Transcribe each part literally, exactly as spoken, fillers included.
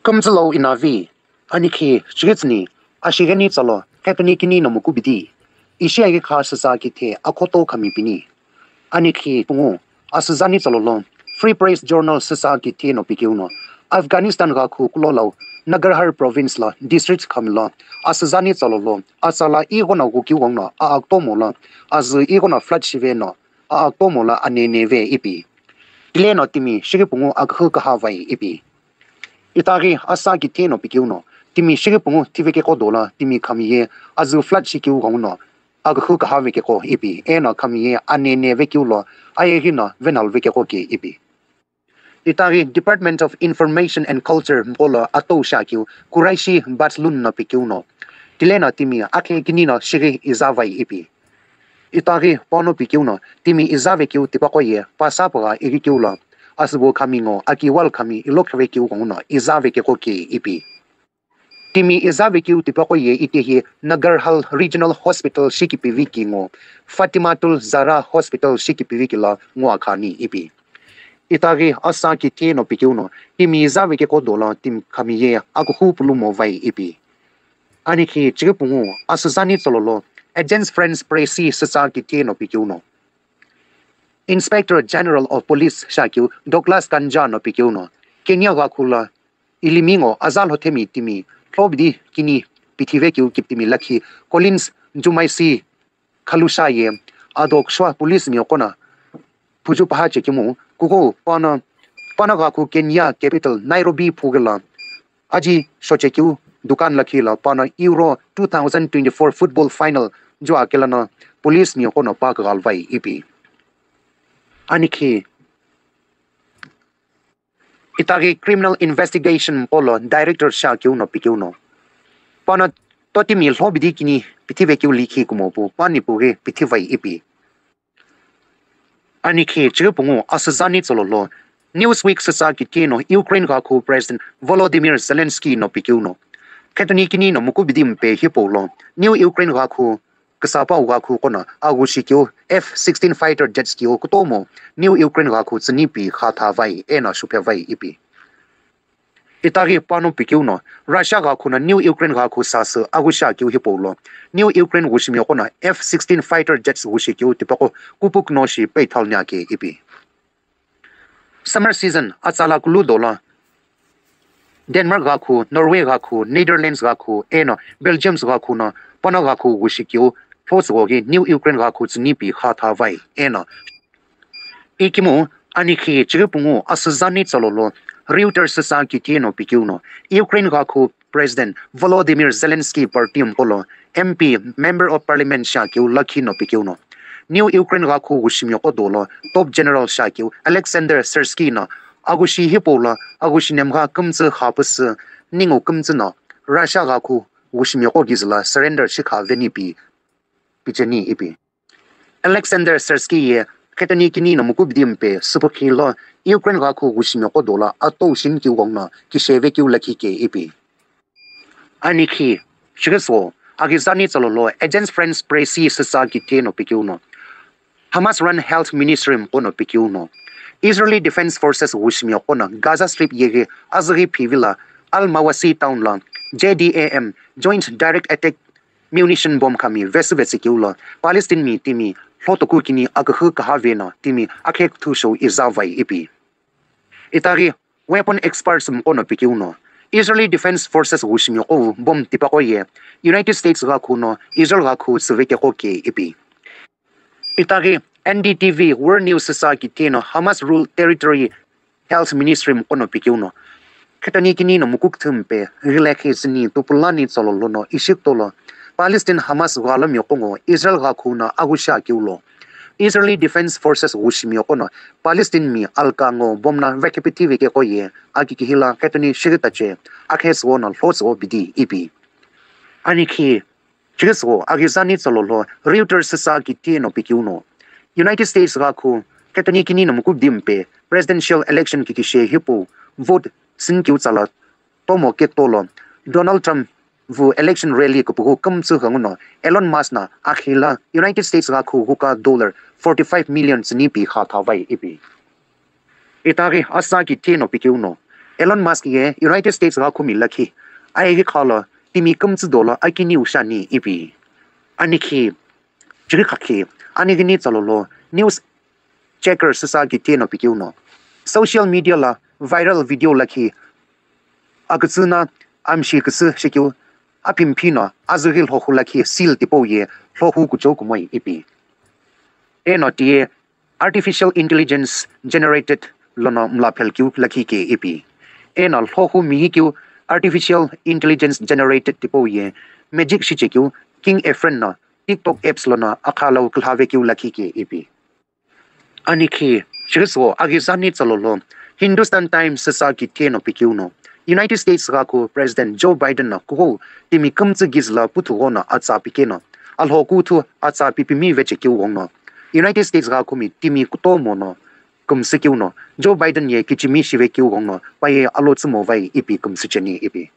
Kümtsülo inavi, anikhi chighi tsüni, ashigheni tsalo, khetoni kini no mukubidi. Ishi aghi kha süsa kithe akhoto khami pini. Anikhi pungu, asüzani tsalolo, Free Press Journal süsa kithe no pikeuno, Afghanistan gha khu kulo lau, Nangarhar province la district khamilo, asüzani tsalolo, atsala ighono ghukiu gongno, a aktomo la, azü ighono flood shive no, a aktomo la aneneve ipi. Tile no timi shighi pungu akhu kaha vai ipi. Itaghi asa kithe no pikeuno, timi shighi pungu thivekeko dola, timi khamiye, azü flood shikiu gongno, akhu kaha vekeko ipi, eno khamiye anene vekeulo, ayeghi no venal vekeko ke ipi. Itaghi Department of Information and Culture mqolo atou shakeu, Kuraishi Batlun no pikeuno. Tile no timi akhe kini no shighi iza vai ipi. Itaghi pano pikeuno, timi iza vekeu tipaqo ye, pasapagha ighi keulo, asübo khami ngo, aki wall khami ilokheve keu gongno, iza vekeko ke ipi. Timi iza vekeu tipaqo ye itehi Nangarhar Regional Hospital shikipiviki ngo, Fatimatul Zahra Hospital shikipiviki la ngo akhani ipi. Itaghi asa kithe no pikeuno, timi iza vekeko dola, timi khamiye, akuhu pulumo vai ipi. Anikhi chighi pungu, asüzani tsololo, Agence France Presse süsa kithe no pikeuno. Inspector General of Police shakeu, Douglas Kanja no pikeuno, Kenya gha khu la, ilimingo azal hothemi timi, thobidi kini, pithive keu kiptimi lakhi, Collins Jumaisi Khalusha ye, ado kshwa police miyo kona, phuju paha chekimu, kuko pano, pano gha khu Kenya capital Nairobi phugela, aji shochekeu dukan lakhi la pano Euro two thousand twenty-four football final jua kelana police miyo kona pa kagal vai ipi. Anikhi. Itaghi Criminal Investigation mqolo Director shakeu no pikeuno. Pano totimi lhobidi kini pithive keu likhi kumopu pani pughi pithivai ipi. Anikhi chighi pungu asüzani tsololo. Newsweek süsa kithe no Ukraine gha khu President Volodymyr Zelensky no pikeuno. Khetoni kini no mukubidi mpe hipaulo. New Ukraine gha khu Küsapau gha khu kona aghushi keu F sixteen fighter jets keu kutomo New Ukraine gha khu tsüni pi kha tha vai eno shuphe vai ipi. Itaghi pano pikeuno Russia gha khu no New Ukraine gha khu sasü aghushi keu hipaulo New Ukraine ghushimiyo kona F sixteen fighter jets ghushi keu tipaqo kupuk no shi peithal niake ipi. Summer season atsala kulu dola Denmark gha khu, Norway gha khu, Netherlands gha khu, eno Belgium gha khu no pano gha khu ghushi keu thotsugo ghi New Ukraine gha khu tsüni pi kha tha vai eno. Ikimu anikhi chighi pungu asüzani tsololo Reuters süsa kithe no pikeuno Ukraine gha khu President Volodymyr Zelensky party mqolo M P, Member of Parliament shakeu lakhi no pikeuno. New Ukraine gha khu ghushimiyo qo dolo top general shakeu Alexander Syrskyi no aghushi hipaulo aghushi nemgha kümtsü khapüsü ningu kümtsü no Russia gha khu ghushimiyo qo gizüla surrender shikha veni pi picheni ipi. Alexander Syrskyi ye khetoni kini no mukubidi mpe süpükhi lo Ukraine gha khu ghushimiyo qo dolo atou shini keu gongno kisheve keu lakhi ke ipi. Anikhi, shighiso, aghizani tsololo Agence France Presse süsa kithe no pikeuno. Hamas run health ministry mqo no pikeuno. Israeli Defense Forces ghushimiyo qo no Gaza Strip yeghi azüghi phivila Al Mawasi town la J D A M, Joint Direct Attack Munition bomb khami vesü vetsü keu lo Palestine mi timi lhotoku kini akühü kaha veno timi akhe küthü shou iza vai ipi. Itaghi weapon experts mqo no pikeuno Israeli Defense Forces ghushimiyo qo bomb tipaqo ye United States gha khu no Israel gha khu süvekeko ke ipi. Itaghi N D T V World News süsa kithe no Hamas rule territory health ministry mqo no pikeuno. Khetoni kini no mukukthü mpe ghilekhi süni tupulani tsololo no ishi kutolo Palestine Hamas gha lo miyo qo ngo Israel gha khu no aghushi keu lo. Israeli Defense Forces ghushimiyo qo no Palestine mi alka ngo bomb no vekhipithi vekeko ye akikihila khetoni shighi tache akhe süwo no lho süwo bidi ipi. Anikhi chighiso aghizani tsololo Reuters süsa kithe no pikeuno. United States gha khu khetoni kini no mukubidi mpe presidential election kikishe hipau vote süni keu tsala tomo kekutolo Donald Trump vu election rally küpüghü kümtsü ghenguno Elon Musk no akhila United States gha khu ghuka dollar forty five million tsüni pi kha tha vai ipi. Itaghi asa kithe no pikeuno. Elon Musk ye United States gha khumi lakhi, ayeghi khalo timi kümtsü dolo akiniu shani ipi. Anikhi, chighi khakhi, anighini tsalolo news checker süsa kiti no pikiu no. Social media la viral video lakhi, akütsü na amshi küsü shikiu, apimpi no azüghi lhohu lakhi seal tipau ye lhohu kuchou kumoi ipi. Eno tiye artificial intelligence generated lono mla phelkiu lakhi ke ipi. Eno lhohu miyikiu artificial intelligence generated tipau ye magic shichekiu King Efren no TikTok apps lono akhalau külhavekiu lakhi ke ipi. Anikhi, chighiso aghizani tsalolo Hindustan Times süsa kiti no pikiu no. United States gha khu President Joe Biden no kughou timi kümtsü gizla puthu ghono atsa pikeno, alhokuthu atsa pipimi vechekiu ghono. United States gha khumi timi kutomo no kümsükiu no, Joe Biden ye kichimi shivekiu ghono, paye alotsümo vai ipi kümsücheni ipi.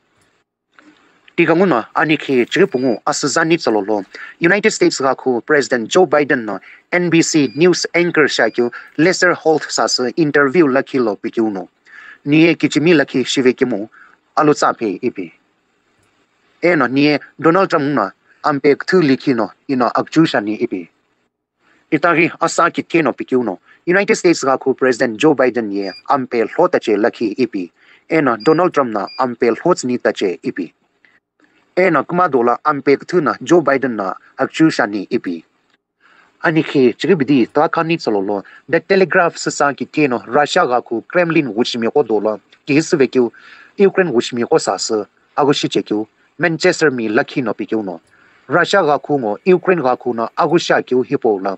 Tikanguno anikhi chighi pungu asüzani tsalolo United States gha khu President Joe Biden no N B C news anchor shakeu Lester Holt sasü interview lakhi lo pikiu no. Niye kichimi lakhi shivekemu alutsa phe ipi. Eno niye Donald Trump no ampe küthü likhi no ino akchu shani ipi. Itaghi asa kitheno pikiu no United States gha khu President Joe Biden ye ampe lho tache lakhi ipi. Eno Donald Trump no ampe lho tsüni tache ipi. Eno kümado la ampe küthü no Joe Biden no akchu shani ipi. Anikhi chighi bidi takhani tsalolo The Telegraph süsa kitheno Russia gha khu Kremlin wushimi qo dolo kihisüvekeu Ukraine wushimi qo sasü aghushi chekeu Manchester mi lakhi no pikeu no. Russia gha khu ngo Ukraine gha khu no aghushi akeu hipau la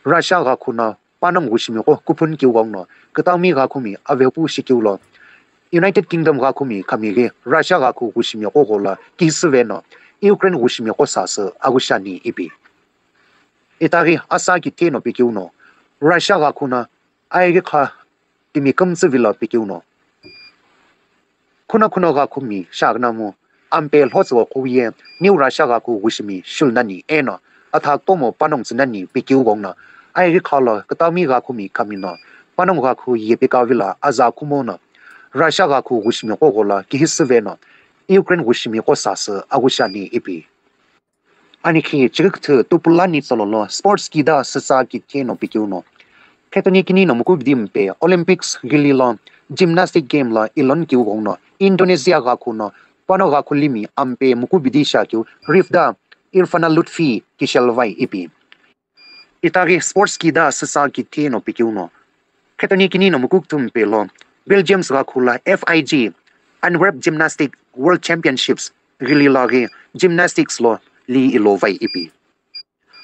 Russia gha khu no panongu wushimi qo kuphun keu gong no kütaumi gha khumi avepu shikeu lo United Kingdom gha khumi khami ghi Russia gha khu wushimi qo ghola kihisüve no Ukraine wushimi qo sasü aghushi ani ipi. Itaghi asa kitheno pikeu no Russia gha khu no aighi kha timi kümtsü vilo pikeu no. Khuno khuno gha khumi shagnamu ampe lho tsügo qo ye New Russia gha khu wushimi shul nani eno atha tomo panongu tsü nani pikeu gong no aighi khalo kütaumi gha khumi khami no panongu gha khu ye pika vilo aza khumo no Russia gha khu wushimi qo ghola kihisüve no Ukraine wushimi qo sasü aghushi ani ipi. Anikhi chighi küthü tupulani tsalolo sports kida süsa kitheno pikeu no. Khetoni kini no mukubidi mpe Olympics ghili lo gymnastic game lo ilon kiu gong no Indonesia gha khu no pano gha khu limi ampe mukubidi shakeu Rifda Irfana Lutfi kishelvai ipi. Itaghi sports kida süsa kitheno pikeu no. Khetoni kini no mukukthum pelo Belgium gha khu la F I G Antwerp Gymnastic World Championships ghili laghi gymnastics lo li ilovai ipi.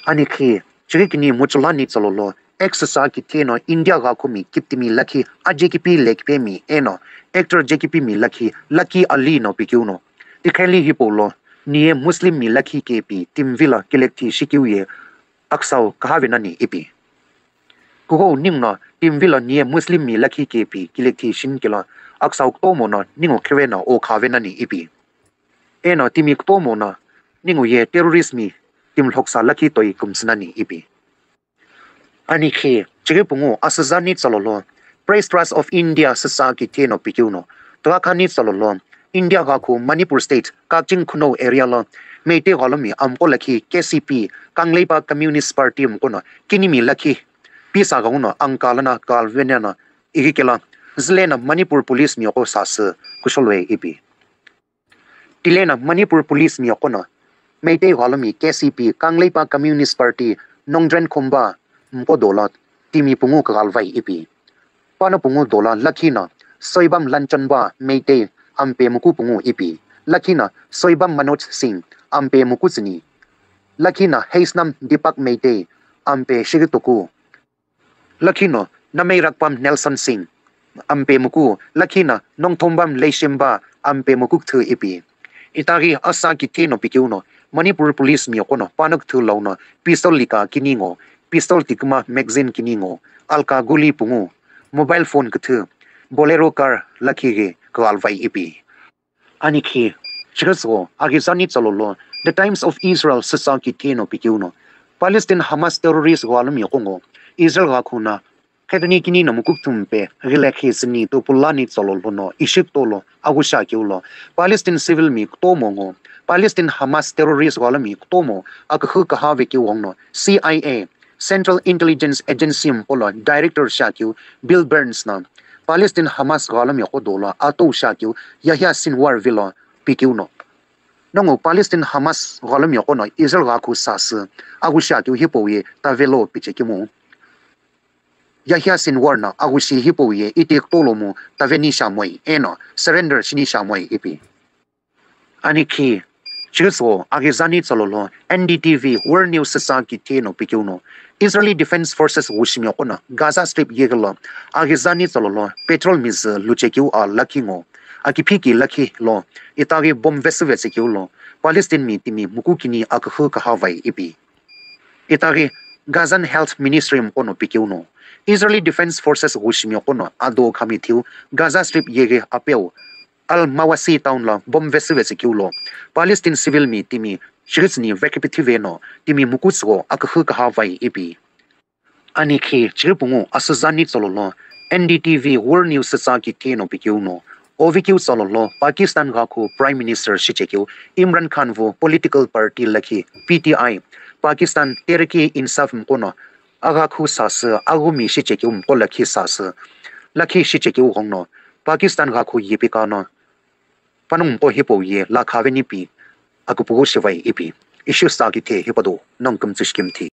Anikhi chighi kini muchulani tsalolo X süsa kitheno India gha khumi kiptimi lakhi ajekipi lekipemi eno actor jekipi mi lakhi Lucky Ali no pikeu no. Tikheli hipau lo niye Muslim mi lakhi kepi timvilo kilekthi shikeu ye aksau kahave nani ipi. Kughou ningu no timvilo niye Muslim mi lakhi kepi kilekthi shinikelo aksau kutomo no ningu khere no o khave nani ipi. Eno timi kutomo no ningu ye terrorist mi timlhoksa lakhi toi kümsü nani ipi. Anikhi chighi pungu asüzani tsalolo Press Trust of India süsa kitheno pikeu no. Tuakhani tsalolo India gha khu Manipur State Kakching Khunou area lo Meitei gholomi amqo lakhi K C P Kangleipa Communist Party mqo no kinimi lakhi pisa ghenguno angka lana kalvene no ighi kelo züle no Manipur Police miqo sasü kusholwe ipi. Tile no Manipur Police miqo no Meitei gholomi K C P Kangleipa Communist Party Nongdren Khumba mqo dolo timi pungu kaghalvai ipi. Pano pungu dolo lakhi no Soibam Lanchanba Meitei ampe muku pungu ipi. Lakhi no Soibam Manoj Singh ampe muku tsüni. Lakhi no Heisnam Deepak Meitei ampe shighi toku. Lakhi no Namei Rakpam Nelson Singh ampe muku, lakhi no Nongthombam Leishemba ampe muku küthü ipi. Itaghi asa kitheno pikeu no Manipur Police miqo no pano küthü lau no pistol lika kini ngo, pistol tikuma magazine kini ngo, alka guli pungu, mobile phone küthü, Bolero car lakhi ghi kaghalvai ipi. Anikhi chighi sügo aghizani tsalolo The Times of Israel süsa kitheno pikeu no Palestine Hamas terrorist gholomi qo ngo Israel gha khu no Khetini kini no mukukuthumpe ghilekhi sini tupulani tsolo lono ishi kutolo aghu shiakeu lo Palestine civil mi kutomo ngo Palestine Hamas terrorist gholomi kutomo akühü kaha vekeu ghongno C I A Central Intelligence Agency mqolo director shiakeu Bill Burns no Palestine Hamas gholomi qo dolo atou shiakeu Yahya Sinwar vilo pikeu no. Nongu Palestine Hamas gholomi qo no Israel ghakhu sasü aghu shiakeu hipau ye tavelo pichekemu. Yahya Sinwar no aghushi hipau ye iti kutolomu taveni shamoi eno surrender shini shamoi ipi. Anikhi, chighiso aghizani tsololo N D T V World News sisa kithe no pikeu no Israeli Defense Forces ghushimi qo no Gaza Strip yeghilo aghizani tsololo petrol mizü luchekeu a lakhi ngo akiphiki lakhi lo itaghi bomb vesü vetsekeu lo Palestine mi timi muku kini akühü kaha vai ipi. Itaghi Gazan Health Ministry mqo no pikeu no Israeli Defense Forces ghushimi qo no ado khami thiu Gaza Strip yeghi apeu Al Mawasi town lo bomb vesü vetsekeu lo Palestine civil mi timi shighitsüni vekipithive no timi mukutsügho akühü kaha vai ipi. Anikhi chighipungu asüzani tsololo N D T V World News sisa kithe no pikeu no Ovikeu tsololo Pakistan ghakhu Prime Minister shichekeu Imran Khan vu political party lakhi P T I Pakistan Tehrik-e-Insaf mqo no aghakhu sasü aghumi shichekeu mqo lakhi sasü lakhi shichekeu ghongno Pakistan ghakhu yipika no panongu mqo hipau ye lakha venipi akupughu shivai ipi. Ishi sa kithe hipado nongu kümtsü shikimthi.